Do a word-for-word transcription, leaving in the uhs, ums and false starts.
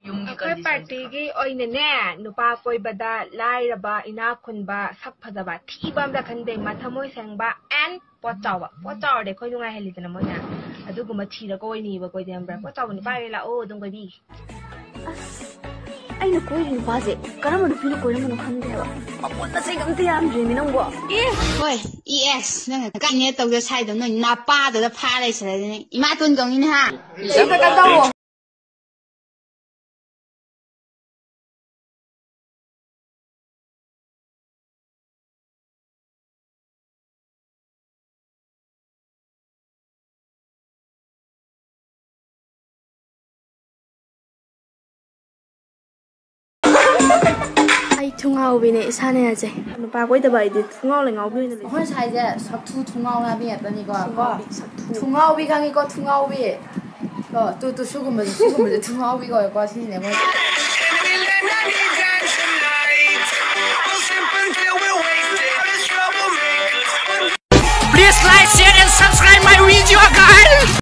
ꯑꯩꯈꯣꯏ ꯄꯥꯔꯇꯤꯒꯤ ꯑꯣꯏꯅꯅꯦ, ꯅꯨꯄꯥ ꯀꯣꯏꯕꯗ ꯂꯥꯏꯔꯕ, ꯏꯅꯥꯛ ꯈꯨꯟꯕ, ꯁꯛ ꯐꯖꯕ, ꯊꯤꯕ ꯑꯝꯇ ꯈꯟꯗꯦ, ꯃꯊꯃꯣꯏ ꯁꯦꯡꯕ and ꯄꯣꯠ ꯆꯥꯎꯕ꯫ ꯄꯣꯠ ꯆꯥꯎꯔꯗꯤ ꯑꯩꯈꯣꯏ ꯅꯨꯡꯉꯥꯏꯍꯜꯂꯤꯗꯅ ꯃꯣꯏꯅ꯫ ꯑꯗꯨꯒꯨꯝꯕ ꯊꯤꯔꯒ ꯀꯣꯏꯅꯤꯕ ꯑꯩꯈꯣꯏꯗꯤ, ꯈꯪꯕ꯭ꯔꯥ? ꯄꯣꯠ ꯆꯥꯎꯕ ꯅꯨꯄꯥ ꯑꯣꯏꯅ ꯂꯥꯛꯑꯣ ꯑꯗꯨꯝ ꯀꯣꯏꯕꯤꯒꯦ꯫ ꯑꯁ, ꯑꯩꯅ ꯀꯣꯏꯔꯤ ꯅꯨꯄꯥꯁꯦ ꯀꯔꯝꯕ ꯅꯨꯄꯤꯅ ꯀꯣꯏꯔꯝꯕꯅꯣ ꯈꯪꯗꯦ ꯍꯥꯏꯕ꯫ ꯃꯄꯣꯠ ꯃꯆꯩꯒ ꯑꯝꯇ ꯌꯥꯝꯗ꯭ꯔꯤꯃꯤ ꯅꯪꯕꯣ꯫ ꯑꯦ, ꯍꯣꯏ, ꯏ ꯑꯦꯁ, ꯅꯪꯅ ꯀꯥꯏꯅꯦ ꯇꯧꯗ ꯁꯥꯏꯗꯣ ꯅꯣꯏ ꯅꯄꯥꯗꯨꯗ ꯐꯥ ꯂꯩꯁꯤꯔꯗꯅꯦ꯫ ꯏꯃꯥꯇꯣꯟ ꯀꯧꯅꯤꯅꯦ ꯍꯥ? ꯏꯆꯝꯗ ꯀꯝꯗꯧꯕ? ꯑꯩ ꯊꯨꯡꯉꯥꯎꯕꯤꯅꯦ, ꯏꯁꯥꯅ ꯌꯥꯖꯩ꯫ ꯅꯨꯄꯥ ꯀꯣꯏꯗꯕ ꯑꯩꯗꯤ ꯊꯨꯡꯉꯥꯎ ꯂꯩꯉꯥꯎꯕꯤ ꯑꯣꯏꯅ ꯂꯩ꯫ ꯑꯩꯈꯣꯏ ꯁ꯭ꯋꯥꯏꯁꯦ ꯁꯛꯊꯨ ꯊꯨꯡꯉꯥꯎ ꯅꯥꯕꯤ ꯉꯥꯛꯇꯅꯤꯀꯣ꯫ ꯀꯣ? ꯊꯨꯡꯉꯥꯎꯕꯤ, ꯁꯛꯊꯨ꯫ ꯊꯨꯡꯉꯥꯎꯕꯤ ꯈꯪꯉꯤꯀꯣ, ꯊꯨꯡꯉꯥꯎꯕꯤ꯫ ꯀꯣ? ꯇꯨ, ꯇꯨ, ꯁꯤꯒꯨꯝꯕꯁꯦ, ꯁꯤꯒꯨꯝꯕꯁꯦ ꯊꯨꯡꯉꯥꯎꯕꯤ ꯀꯧꯋꯦꯀꯣ, ꯁꯤꯁꯤꯅꯦ ꯃꯣꯏ꯫ Please like, share and subscribe my video, guys.